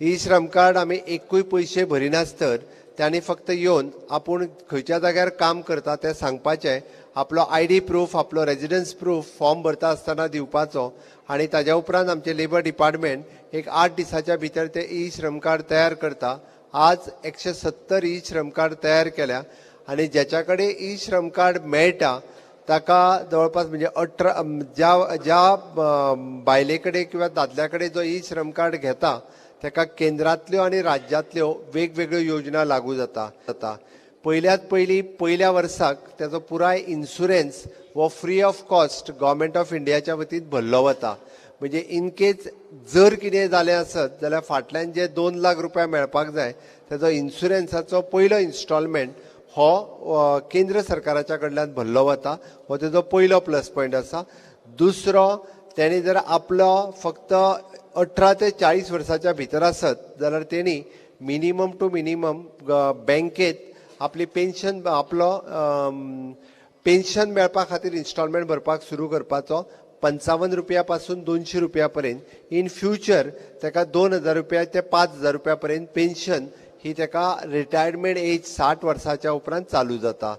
E श्रम card आमी एकूय पयशे भरिनासतर तांणी फक्त येवन आपूण खंयच्या जाग्यार काम करता तें सांगपाचें, आपलो आयडी प्रूफ, आपलो रेजिडन्स प्रूफ फॉर्म भरता आसतना दिवपाचो आनी ताज्या उपरांत आमचें लेबर डिपार्टमेंट एक 8 दिसाच्या भितर ते ई श्रम कार्ड तयार करता. आज 170 ई श्रम कार्ड तयार केल्या आनी ज्याच्या कडेन ई श्रम कार्ड मेळटा ताका जवळपास म्हणजे 18 ज्या ज्या बायले कडेन किंवा दादल्या कडेन जो ई श्रम कार्ड घेता ताका केंद्रांतल्यो आनी राज्यांतल्यो वेगवेगळ्यो योजना लागू जाता. पयल्यात पयली पयल्या वर्साक ताचो पुराय इन्शुरन्स हो free of cost government of इंडियाच्या वतीन भरलो वता. म्हणजे इनकेस जर कितें जालें आसत जाल्यार फाटल्यान जे 2 लाख रुपया मेळपाक जाय ताचो इन्शुरन्साचो पयलो इन्स्टॉलमेंट हो केंद्र सरकाराच्या कडल्यान भरलो वता. हो तेजो पयलो प्लस पॉयंट आसा. दुसरो, तेणी जर आपलो फक्त 18 ते 40 वर्साच्या भितर आसत जाल्यार तेणी मिनिमम टू मिनिमम बँकेत आपली पेन्शन आपलो पेन्शन मेळपा खातीर इन्स्टॉलमेंट भरपाक सुरू करपाचो, 55 रुपया पासून 200 रुपया पर्यंत. इन फ्युचर ताका 2000 रुपया ते 5000 रुपया पर्यंत पेन्शन ही ताका रिटायरमेंट एज 60 वर्साच्या उपरांत चालू जाता.